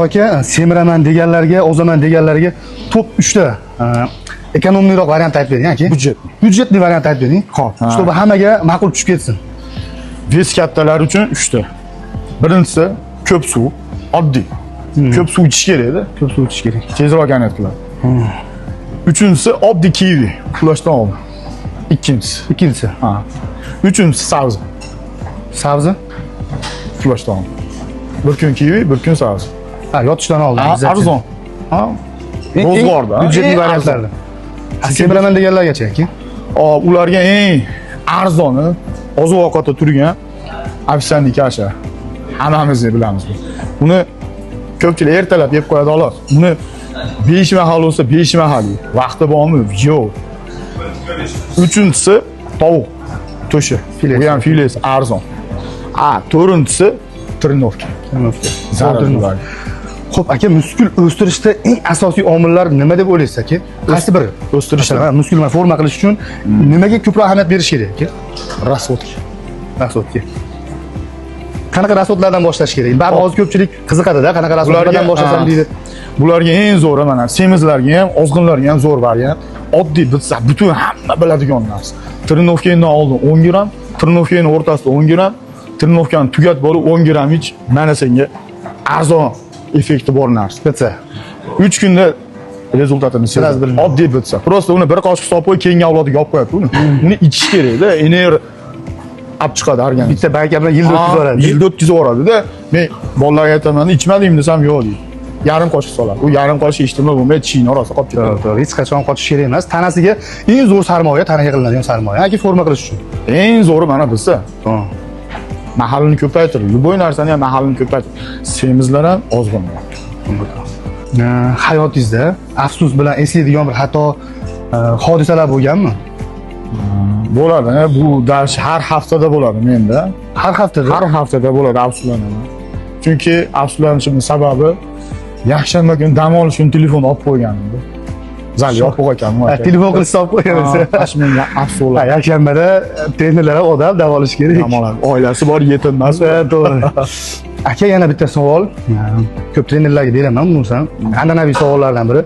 Aka, semiraman deganlarga, ozaman deganlarga top 3 ta экономный roq variant aytib bering, aka. Byudjet. Бюджетный variant aytib bering. Xo'p. Чтобы hammaga ma'qul tushib ketsin. Вес kattalar uchun 3 ta. Birinchisi ko'p suv, oddiy. Ko'p suv ichish kerakda. Ko'p suv ichish kerak. Tezroq anat qiladi. Uchinchisi oddiy kivi, uxlashdan oldin. Ikkinchisi. Ikkinchisi, Ha. Uchinchisi sabzi, sabzi. Uxlashdan oldin. Bir kun kivi, bir kun sabzi. Ha, yotishdan oldin. Ha, arzon. Ha. Ro'zg'orda. Бюджетный Eng variantlarda. Ha, semiraman deganlargacha, aka. Hop, ularga eng arzoni oziq ovqatda turgan овсяный каша. Hammamiz bilamiz bu. Buni ko'pchilik ertalab yeb qo'yadi xolos. Buni 5 mahal bo'lsa 5 mahal ye. Vaqti bormi? Yo'q. Uchinchisi tovuq to'shi. Filesi. Bu ham filesi arzon. A, to'rtinchisi тренировка. Zarur ularga. Xo'p, aka, muskul o'stirishda eng asosiy omillar nima deb o'ylaysiz, aka? Qaysi biri? O'stirishda? Masalan, muskul forma qilish uchun nimaga ko'proq ahamiyat berish kerak, aka? Расход. Расход ga. Qanaqa расход lardan boshlash kerak? Baribir hozir ko'pchilik qiziqadi-da, qanaqa расход lardan boshlasam deydi. Bularga eng zo'ri mana semizlarga ham, ozg'inlarga ham zo'r variant. Oddiy bitsa, butun hamma biladigan narsa. Тренировка ngdan oldin 10 gramm, тренировка ning o'rtasida 10 gramm, тренировка ni tugatib borib 10 gramm ich, mana senga arzon effekti bor narsa. Bitsa. 3 kunda результат ini Сразу sezadi. bilinadi. Oddiy bitsa. Просто uni bir qoshiq solib qo'y, keyingi avlodiga olib qo'yapti uni. Uni ichish kerakda, energiya olib chiqadi organizm. Bitta banka bilan yilda o'tkazib yuboradi. Yilda o'tkazib yuboradida. Men bolalarga aytaman, ichmadingmi desam, yo'q deydi. Yarim qoshiq soladi. U yarim qoshiq ichdimi, bo'lmaydi, tishingni orasida qolib ketadi. To'g'ri, to'g'ri. Hech qachon qochish kerak emas. Tanasiga eng zo'r sarmoya, tanaga qilinadigan sarmoya. Aka, forma qilish uchun. Eng zo'ri mana bilsa. Mahalini ko'paytir. Любой narsani ham mahalini ko'paytir. Semizlar ham, ozg'inlar. Hayotingizda afsus bilan eslaydigan bir xato, hodisalar bo'lganmi? Bo'ladi, bu dars har haftada bo'ladi menda. Har haftada? Har haftada bo'ladi, afsuslanaman. Chunki afsuslanishimning sababi yakshanba kuni dam olish uchun telefon olib qo'yganimda. Zal yopiq ekan. Ha, telefon qilib solib qo'yamiz. Ha, shu menga afsus Ha, bo'ladi. yakshanbada trenerlar ham odam dam olishi kerak. Dam oladi. Oilasi bor, yetim emas. Ha, to'g'ri. Aka, yana bitta savol. Ko'p trenerlarga beraman buni ham. An'anaviy savollardan biri.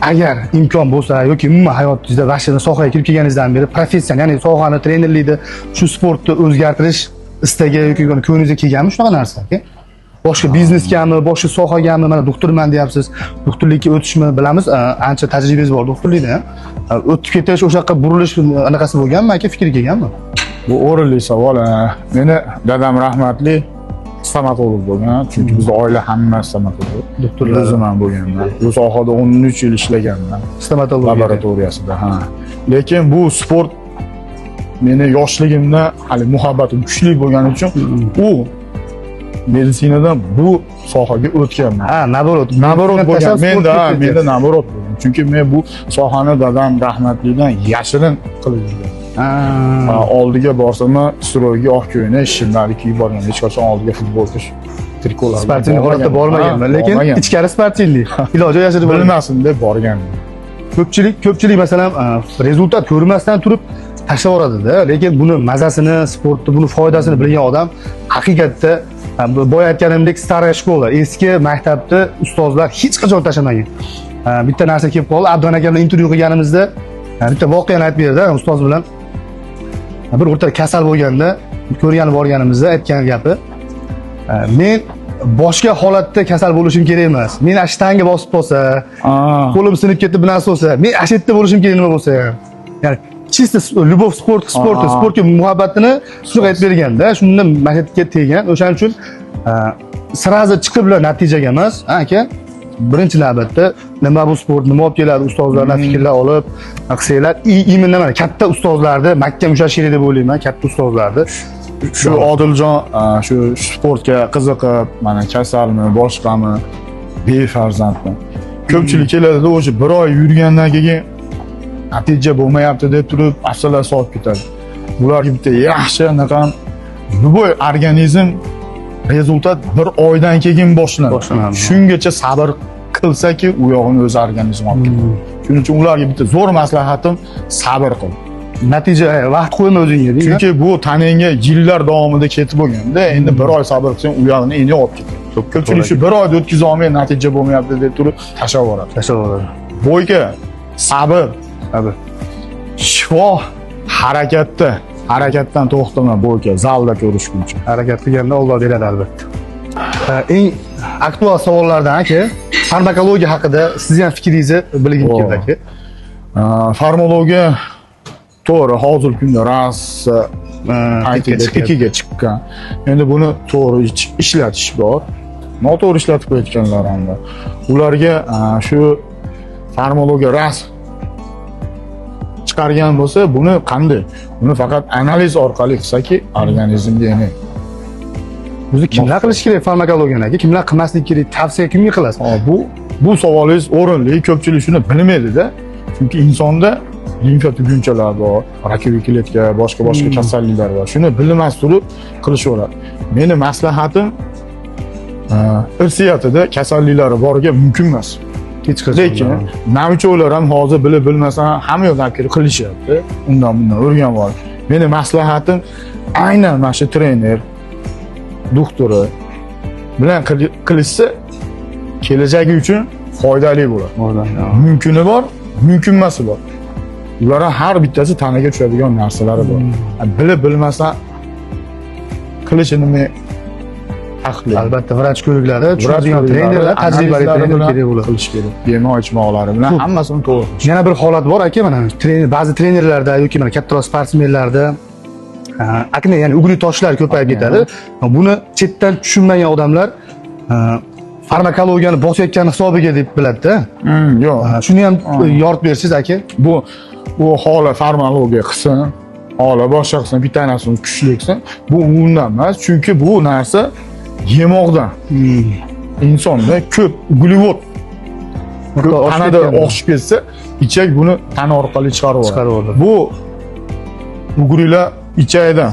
Agar imkon bo'lsa yoki umuman hayotingizda vashidan sohaga kirib kelganingizdan beri professiyani, ya'ni sohani, trenerlikni, shu sportni o'zgartirish istagi yoki ko'nglingizga kelganmi shunaqa narsa, aka? Boshqa biznesgami, boshqa sohagami, mana doktorman deyapsiz, doktorlikka o'tishmi bilamiz, ancha tajribangiz bor doktorlikda. O'tib ketish, o'sha yoqqa burilish anaqasi bo'lganmi, aka, fikri kelganmi? Bu o'rinli savol. Meni dadam rahmatli stomatolog bo'lgan, chunki bizda oila hammasi stomatolog. Doktorlar. O'zim ham bo'lganman. Bu sohada 13 yil ishlaganman. Stomatologiya. Laboratoriyasida, ha. Lekin bu sport meni yoshligimda hali muhabbatim kuchli bo'lgani uchun u meditsinadan bu sohaga o'tganman. Ha, наоборот. Наоборот bo'lgan. Tashlab Menda, sportga menda ketyapsiz. Наоборот bo'lgan. Chunki men bu sohani dadam rahmatlidan yashirin qilib yurgan. Ha. Ha, oldiga borsam, строй ga oq ko'ylak, shimlarni kiyib borgan. Hech qachon oldiga futbolka, trikolar bilan Спортивный holatda bormaganman, lekin bormagan. Ichkari спортивный. Iloji yashirib bo'lmagan. Bilmasin deb borganman. Ko'pchilik masalan, результат ko'rmasdan turib tashlab yuboradida, lekin buni mazasini, sportni, buni foydasini bilgan odam haqiqatda boya aytganimdek старая школа, eski maktabni ustozlar hech qachon tashlamagan. Bitta narsa kelib qoldi, Abduhan aka bilan intervyu qilganimizda bitta voqeani aytib berdi ustoz bilan. Bir o'rtada kasal bo'lganda ko'rgani borganimizda aytgan gapi: "Men boshqa holatda kasal bo'lishim kerak emas. Men shtanga bosib qolsa, qo'lim sinib ketib bir narsa bo'lsa, men ana shu yerda bo'lishim kerak nima bo'lsa ham." Ya'ni чисто любовь sport, sportga muhabbatini shunaqa aytib berganda, shunda mana shu yerga tegan. O'shaning uchun сразу chiqib natijaga emas, ha, aka, birinchi navbatda nima bu sport, nima olib keladi, ustozlardan fikrlar olib qilsanglar, именно mana katta ustozlarni mahkam ushlash kerak deb o'ylayman, katta ustozlarni. Shu Odiljon shu sportga qiziqib, mana kasalmi, boshqami, befarzandmi. Ko'pchilik keladida, o'sha bir oy yurgandan keyin natija bo'lmayapti deb turib hafsalasi solib ketadi. Bularga bitta yaxshi anaqa, любой organizm результат bir oydan keyin boshlanadi. Boshlanadi. Shungacha sabr qilsaki, u yog'ini o'zi organizm olib ketadi. Shuning uchun ularga bitta zo'r maslahatim: sabr qil. Natija vaqt qo'yma o'zingga deydi. Chunki bu tanangga yillar davomida ketib bo'lganda, endi bir oy sabr qilsang, u yog'ini endi olib ketadi. Ko'pchilik shu bir oyda o'tkaza olmay natija bo'lmayapti deb turib tashlab yuboradi. Tashlab yuboradi. Бойка, sabr, Sabr. Shifo harakatda. Harakatdan to'xtama, бойка, zalda ko'rishguncha. Harakat qilganda Alloh beradi albatta. Eng aktual savollardan, aka, farmakologiya haqida sizni ham fikringizni bilgim keldi, aka. Farmakologiya to'g'ri, hozirgi kunda rosa Pikka chiqyapti. Pikiga chiqqan. Endi buni to'g'ri ishlatish bor, noto'g'ri ishlatib qo'yayotganlar ham bor. Ularga shu farmakologiya ras chiqargan bo'lsa, buni qanday? Buni faqat analiz orqali qilsaki, organizmga, ya'ni O'zi kimlar qilish kerak farmakologiyani, aka? Kimlar qilmaslik kerak? Tavsiya kimga qilasiz? Bu savolingiz o'rinli, ko'pchilik shuni bilmaydida. Chunki insonda limfa tugunchalar bor, раковый клетка, boshqa boshqa kasalliklar bor. Shuni bilmas turib qilishaveradi. Meni maslahatim, irsiyatida kasalliklari borga mumkin emas. Hech qachon. Lekin новичок lar ham hozir bilib bilmasan hamma yoqdan olib kelib qilishyapti. Undan bundan o'rganib olib. Meni maslahatim, aynan mana shu trener, doktori bilan qilishsa kelajagi uchun foydali bo'ladi. Mumkini bor, mumkin emasi bor. Ular har bittasi tanaga tushadigan narsalari bor. Bilib bilmasdan qilishini men taqiqlayman. Albatta, vrach ko'riklari, tushunadigan trenerlar, tajribali trener kerak bo'ladi. Qilish kerak. Yemoq ichmoqlari bilan hammasini to'g'ri qilish. Yana bir holat bor, aka, mana trener, ba'zi trenerlarda yoki mana kattaroq sportsmenlarda akne, ya'ni угри toshlar ko'payib ketadi. Buni chetdan tushunmagan odamlar farmakologiyani bosayotgani hisobiga deb biladi-da. Yo'q. Shuni ham yoritib bersangiz, aka. Bu u xola farmakologiya qilsin, xola boshqa qilsin, bitta narsani kuchli qilsin. Bu undan emas, chunki bu narsa yemoqdan. Insonda ko'p uglevod Miqdor oshib tanada ketgan. Oshib ketsa, ichak buni tana orqali chiqarib yuboradi. Chiqarib yuboradi. Bu угри lar ichakdan.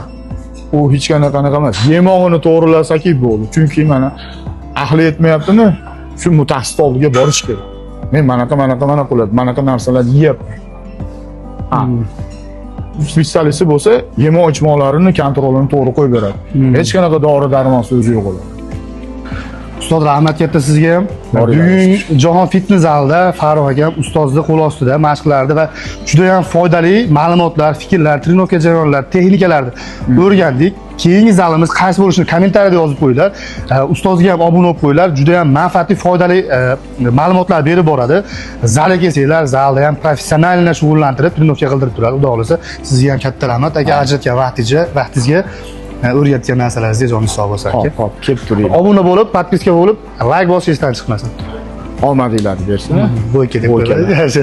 U hech qanaqa anaqa emas. Yemog'ini to'g'rilasaki bo'ldi. Chunki mana ahli yetmayaptimi? Shu mutaxassis oldiga borish kerak. Men manaqa manaqa mana qiladi, manaqa narsalar yeyapman. Ha. Специалист i bo'lsa, yemoq ichmoqlarini kontrolini to'g'ri qo'yib beradi. Hech qanaqa dori darmon so'zi yo'q ular. Ustoz, rahmat katta sizga ham. Bor. Bugun Jahon fitness zalida Farruh akam ustozni qo'l ostida mashqlardi va juda ham foydali ma'lumotlar, fikrlar, тренировка jarayonlari, texnikalarni o'rgandik. Keyingi zalimiz qaysi bo'lishini kommentariyada yozib qo'yinglar. Ustozga ham obuna bo'lib qo'yinglar. Juda ham manfaatli, foydali ma'lumotlar berib boradi. Zalga kelsanglar, zalda ham professionalni shug'ullantirib, тренировка qildirib turadi. Xudo xohlasa, sizga ham katta rahmat, aka, ajratgan vaqtingizga, o'rgatgan narsalaringizga joningiz sog' bo'lsin, aka. Hop, hop, kelib turing. Obuna bo'lib, подписка bo'lib, layk bosish esdan chiqmasin. Omadinglarni bersin. Бойка deb Бойка. qo'yadi.